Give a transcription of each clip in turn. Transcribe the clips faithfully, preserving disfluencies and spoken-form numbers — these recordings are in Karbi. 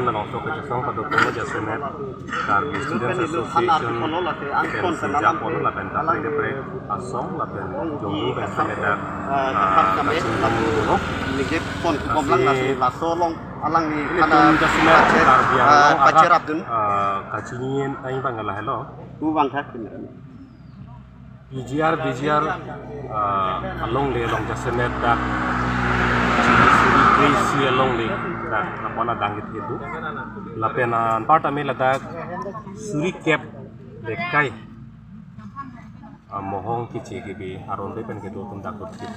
Labangso kachesong padopon jasemet Karbi Students Association pen singja pon lapen kaprek kaprek asong lapen jongdung pen semet dak, ah, kachingdung dolo. Ningje pon kubom lang lasi laso along alangli ilitum jasemet Karbi Anglong arat, kacherapdun, ah, kachingin aing bang lahelo. Ku bang thak. P G R, V G R, ah, alongle along jasemet dak chini suri kre-isi alongle dak apon adang kethedu. Lapen, ah, anparta me ladak suri kep dekai, ah, mohong kiche kibi aron de pen kedo atum dak dot kit.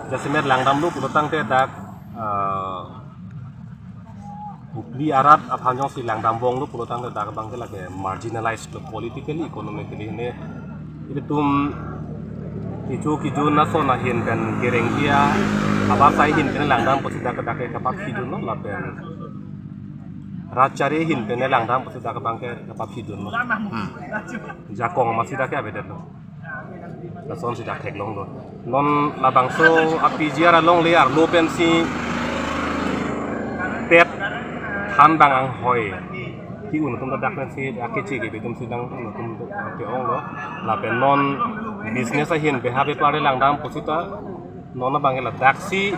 Jasemet langdamlo pulotangte dak, ah, Hukli arat aphan jongsi langdam vonglo pulotangte dak abang ke lake marginalized lo politically, economically ne. Ilitum kecho kejun ason ahin pen kereng dia abang sai ahin pen langdam pusi dak dak ke kapap hidun lo lapen rat chari ahin pen langdam pusi dak abang ke kapap hidun lo. Hmm. Jakong masi dak ke avedet lo. Lasonsi dak theklonglo. Non labangso a-P G R alongle arlo pensi pet than bang anghoi ki-un atum dak pensi dak keche kibi atum si dang un atum ke-onglo. Lapen non business ahin beha bepar langdam pusita non abang ladaksi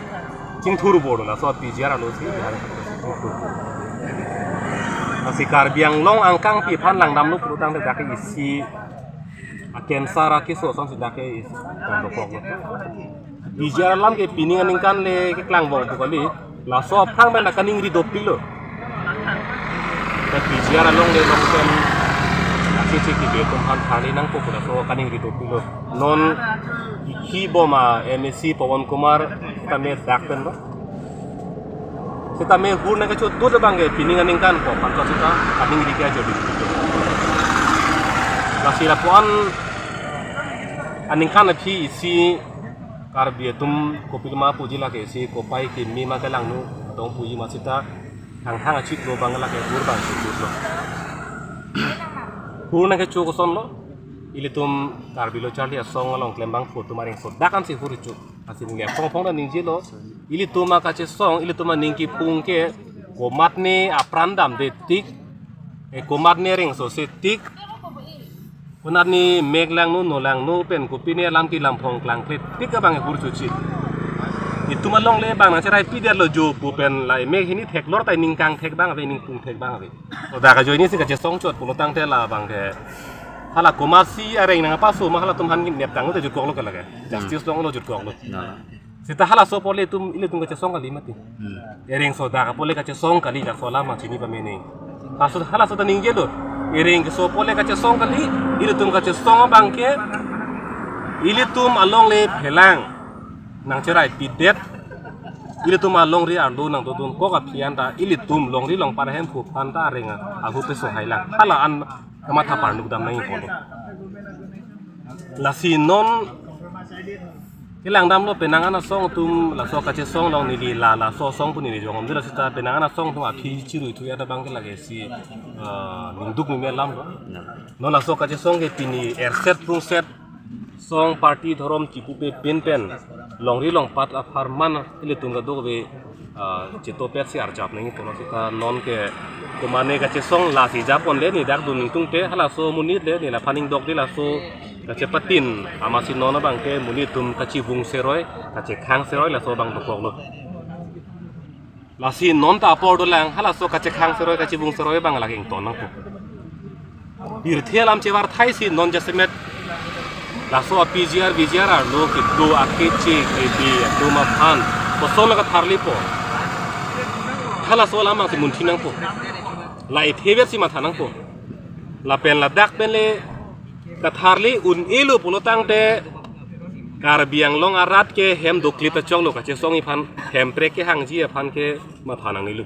chingthur bor laso a-P G R alosi beha chingthur bor. Lasi Karbi Anglong angkangpi aphan langdamlo pulotangte dak isi a-cancer akeso asonsi dak ke is tong dokok lo. P G R alam ke pining aningkan le keklang vong pu kali. Laso aphrang pen kaningri dopik lo. Te P G R alongle along pen akeche kibi atum aphan thani nangpo pu laso kaningri dopik lo. Non ikhi bom a-M A C Pawan Kumar tame dak pen lo. Sitame hur nangkechodun abang ke pining aningkan ko aphan sita kaningri ke ajo ding. Lasi lapuan aningkan aphi isi Karbi atum kopiloma puji lake isi kopai kimi ma kelangno tong puji ma sita hanghang achiklo abang lake hur abang chodunlo. Hur nangkecho kosonlo, ilitum Karbi Lo Charli Asong along klembangphu atum areng sodak ansi hur cho. Lasi ningje phongphong ta ningjelo. Ilitum akachesong, ilitum aning kipung ke komatne apran damde tik, eh, komatne rengso se tik, konatne mek langno, no langno pen kopine alam kelam phong klangkle tik abang hur chochit. Itum alongle abang nangcherai pidetlo jo pu pen la mek hini theklor ta ningkang thek abang ave, ningpung thek abang ave. Ladak ajoine si kachesong chot pulotangte labang ke hala komatsi areng nangpaso ma halatum aphan neptang te jutkoklo ke lake. Justice longlo jutkoklo. Nah. Sita halaso apot le itum, ilitum kachesong kali mati. Hmm. Ereng sodak apot le kachesong kali, dak sola ma chini pamene. Halaso, halaso ta ningjelo. Ereng keso apot le kachesong kali, ilitum kachesong abang ke, ilitum alongle phelang nangcherai pidet. Ilitum alongri arlo nangdodun kok aphi an ta, ilitum longri longpat ahemphu aphan ta areng a, ahu peso hailang. Hala an kamatha parnuk dam nangji pulo. Lasi non kelangdamlo penang an asong atum laso kachesong along neli la laso asong pu neli jongom dira sita penang an asong atum aphi chirui thu ya ta abang ke lake si, eh, ningduk meme alam lo. Non laso kachesong ke pini erset prungset song party dhorom chipupe pinpen longri longpat apharman ilitum kadokave, ah, chitopet si arjap nangji pulo sita non ke komane kachesong lasi japon le ni dak dun ningtungte halaso monit le ni laphan ingdok di laso kachepatin amatsi non abang ke monit atum kachivung seroi kachekhang seroi laso abang dokoklo. Lasi non ta apor dolang halaso kachekhang seroi kachivung seroi abang lake ington nangpo. Pirthe alam chevar thai si non jasemet laso a-P G R V G R arlo kedo akeche kebi atum aphan koson la katharlipo. Halaso alam abang si munthi nangpo. La ithebet si matha nangpo. Lapen ladak pen le katharli un-elo pulotangte Karbi Anglong arat ke hem doklit achoklo kachesongji aphan, hemprek kehangji aphan ke matha nangnelo.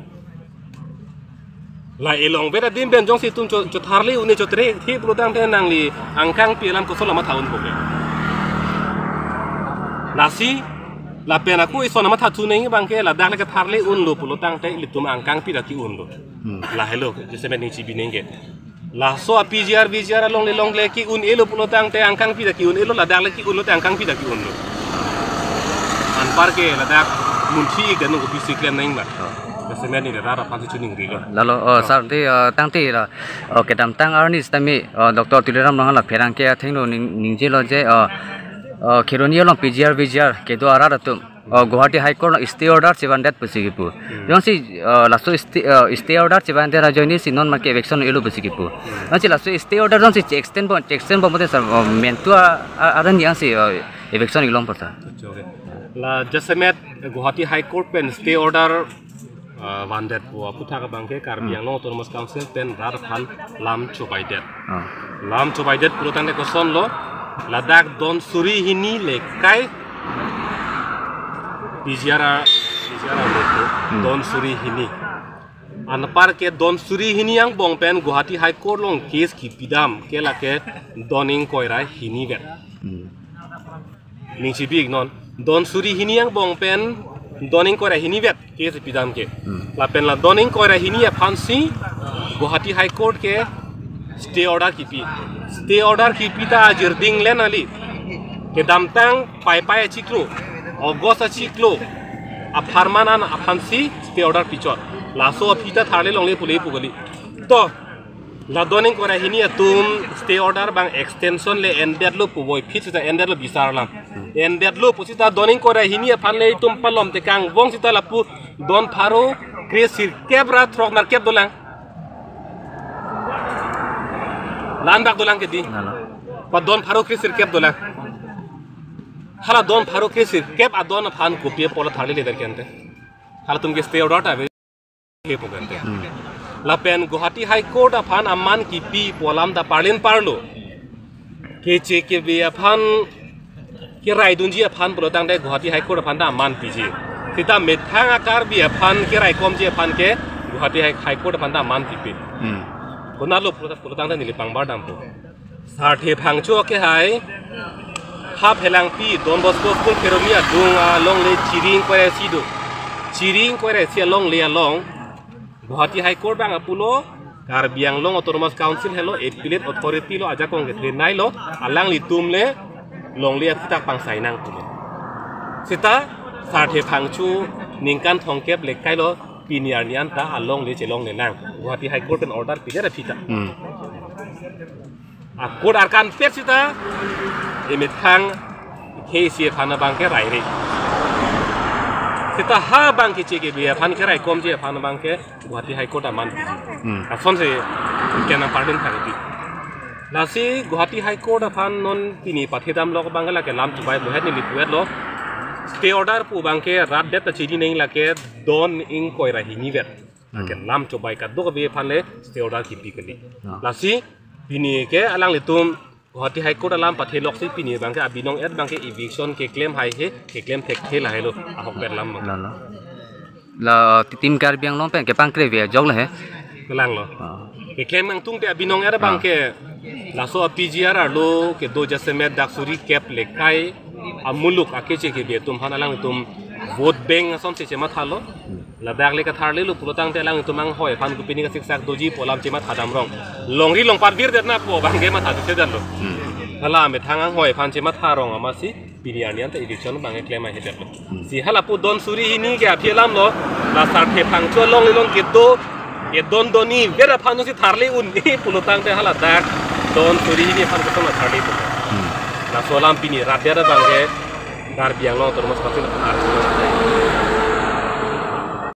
La elong beda dim pen jongsi itum cho, chotharli un-e chotre thi pulotangte nangli angkangpi alam koson la matha unpo ke. Lasi lapen ako ison amatha thu nangji abang ke ladak le katharli unlo pulotangte ilitum angkangpi ta ke-unlo. Hmm. Lahelo jasemet ning chibi neng ke. Laso a-P G R V G R alongle longle ke-un-elo pulotangte angkangpi ta ke-un-elo, ladak le ke-unlo te angkangpi ta ke-unlo. Anpar ke ladak munthi ik dan nungko pisi klem nangma. Oh. Jasemet neli rat aphansi chiningrilo. Lalo, oh, sir, te, uh, tangte la, oh, kedamtang arni sitame, oh, Doctor Tuliram Ronghang la pherangke athengno ning, ningjelo je, oh, oh, Kheroni along P G R, V G R kedo arat atum, oh, Guwahati High Court along stay order chevandet pusi kipu. Jongsi, oh, laso stay, oh, stay order chevandet ajoinesi non make eviction elo pusi kipu. Jongsi laso stay order jongsi che-extend bom, che-extend bom mate sir, oh, mentu a, a, aran jongsi, oh, eviction ilong po sir. Okay. La jasemet Guwahati High Court pen stay order, ah, vandet pu aputhak abangke Karbi Anglong Autonomous Council pen rat aphan lam chobaidet. Ah. Lam chobaidet pulotangte kosonlo, ladak don suri hini lekai P G R, P G R alotu, don suri hini. Anparke don suri hini angbong pen Guwahati High Court along case kipidam ke lake don ingkoi ra hinivet. Hmm. Ning chibi iknon, don suri hini angbong pen don ingkoi ra hinivet case pidam ke. Hmm. Lapen la don ingkoi ra hini aphansi Guwahati High Court ke stay order kipi. Stay order kipi ta ajirding le nangli. Kedamtang Paipai achiklo, August achiklo apharman an aphansi stay order pichot. Laso aphi ta tharle longle pule pu kali. To, la don ingkoi ra hini atum stay order abang extension le endetlo pu voiphit sita endetlo bisar alam. Endetlo pu sita don ingkoi ra hini aphan le itum palom tekang vong sita lapu don pharo kre sirkep ra throk nerkep dolang. La-an bak dolang ke dei. Nalo. Pa don pharo kre sirkep dolang. Hala don pharo kre sirkep adon aphan kopi apot la tharle ledet kente. Halatum ke stay order ta ave. He pu kente. Hmm. Lapen Guwahati High Court aphan aman kipi pu alam ta parlin parlo. Keche kebe aphan keraidunji aphan pulotangte Guwahati High Court aphan ta aman piji. Sita methang a-Karbi aphan keraikomji aphan ke Guwahati High, High Court aphan ta aman kipi. Hmm. Konatlo pulo, pulotangte neli pangbar dampo. Sarthe Phangcho ke hai, ha Phelangpi Don Bosco School Kheroni adung alongle chiri ingkoi ra isi do. Chiri ingkoi ra isi alongle along Guwahati High Court abang apulo, Karbi Anglong Autonomous Council helo, appellate authority lo, ajakong kethenei lo, alanglitum le longle aphuthak pangsai nang pulo. Sita Sarthe Phangcho ningkan thomkep lekai lo, pini arni anta alongle chelongle nang. Guwahati High Court pen order pidet aphi ta. Hmm. A-court arkan pet sita, emethang khei isi aphan abangke rairi. Sita ha abangke chekebe aphan keraikomji aphan abangke Guwahati High Court aman piji. Hmm. Asonsi kenang pardon thang iti. Lasi Guwahati High Court aphan non pini pathedam lok abangke lake lam chubai muhet neli puet lo. Stay order pu abangke rat det ta chini neng lake don ingkoi ra hinivet. Hmm. Lake lam chubai kadokave aphan le stay order kipi kali. Ah. Lasi pini ke alanglitum Guwahati High Court alam pathe loksi pini abangke abinong et abangke eviction keklem haihe, keklem thekthe lahelo, ahok ber lam abang. La, la. La, ti-, Team Karbi Anglong pen kepangkre ve ajok le he. Kelang lo. Ah. Keklem nangtungte abinong et abangke, ah, laso a-P G R arlo kedo jasemet dak suri kep lekai amuluk akeche kebe atum aphan alangtum vote bank asonsi chemathalo. Ladak le katharlelo pulotangte alangtum anghoi aphan kopine kasiksak doji pu alam chemathadam rong. Longri longpat virdetna pu abangke matha dise detlo. Hmm. Hala methang anghoi aphan chematha rong amatsi pini arni anta eviction abangke klem ahe detlo. Hmm. Si hala pu don suri hini ke aphi alam lo, la Sarthe Phangcho along ilong kedo, e don doni vet aphan si tharle un-e pulotangte haladak don suri hini aphan kedo la tharle un-e. Hmm. Laso alam pini rat det abangke Karbi Anglong Autonomous Council aphan arjulo.